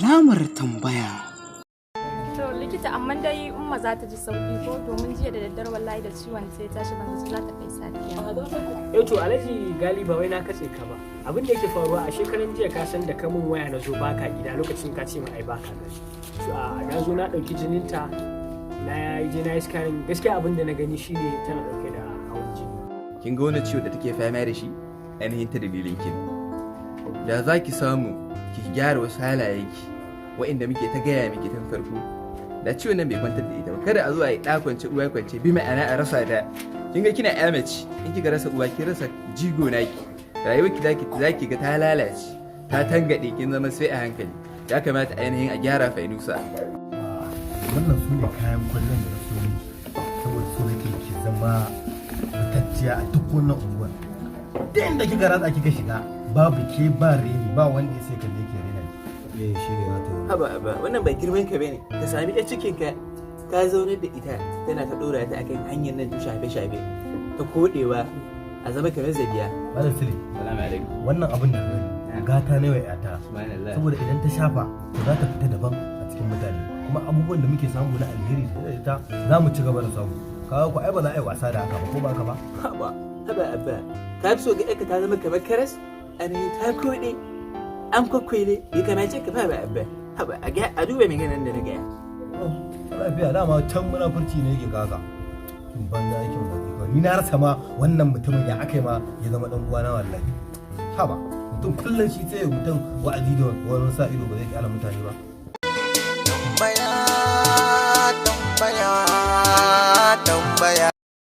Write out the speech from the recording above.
Alamar tambaya. To likita, amma dai Umma za ta ji sauki ko? Domin jiya da daddare wallahi da ciwon sai tashi, ban zaci za ta kai safiya. Eh to, Alhaji Gali, ba wai na katse ka ba. Abin da yake faruwa, a shekaran jiya ka san da ka mun waya na zo baka gida, lokacin ka ce min ai baka gari. So a na zo na dauki jininta, na je na yi scanning. Gaskiya abin da na gani shine tana dauke da hawan jini. Kin ga wani ciwo da take fama da shi, ainihin ta dalilin ki. Da za ki samu ki gyara wasu halayenki waɗanda muke ta gaya miki tun farko, da ciwon nan bai kwantar da ita ba. Kada a zo a yi ɗa kwance uwa kwance, bi ma'ana a rasa da. Kin ga kina ƴa mace, in kika rasa uwa kin rasa jigo naki, rayuwarki zaki ga ta lalace, ta tangaɗe, kin zama sai a hankali. Ya kamata ainihin a gyara fainusa. Wannan su ne kayan kwallon da na so miki, saboda so nake ki zama fitacciya a duk wannan unguwar. Duk inda kika ratsa kika shiga, babu ke ba reni, ba wanda ya sai kalle ki rena ki. Eh, shi ne za ta yi. Haba haba, wannan ba girman ka bane. Ka sami ɗan cikin ka, ka zaunar da ita, tana ta ɗora ta akan hanyar nan ta shafe shafe, ta koɗewa, a zama kamar zabiya. Malam Sule. Salamu alaikum. Wannan abin da ka gani gata ne wa yata. Subhanallah. Saboda idan ta shafa, to za ta fita daban a cikin mutane, kuma abubuwan da muke samu na alheri da ita za mu ci gaba da samu. Kaga ko ai ba za a yi wasa da haka ba, ko ba haka ba? Haba haba abba, ka fi so ga ƴarka ta zama kamar karas, ainihin ta koɗe, an kwakwele, bai kamace ka ba abba. Haba, a duba maganar da na gaya. Oh, lafiya dama can munafurci ne yake kaka kin banza aikin baki kawai. Ni na rasa ma wannan mutumin ya aka yi ma ya zama dan uwana wallahi. Haba mutum, kullum shi sai mutum wa'azi da wani sa ido, ba zai kyala mutane ba.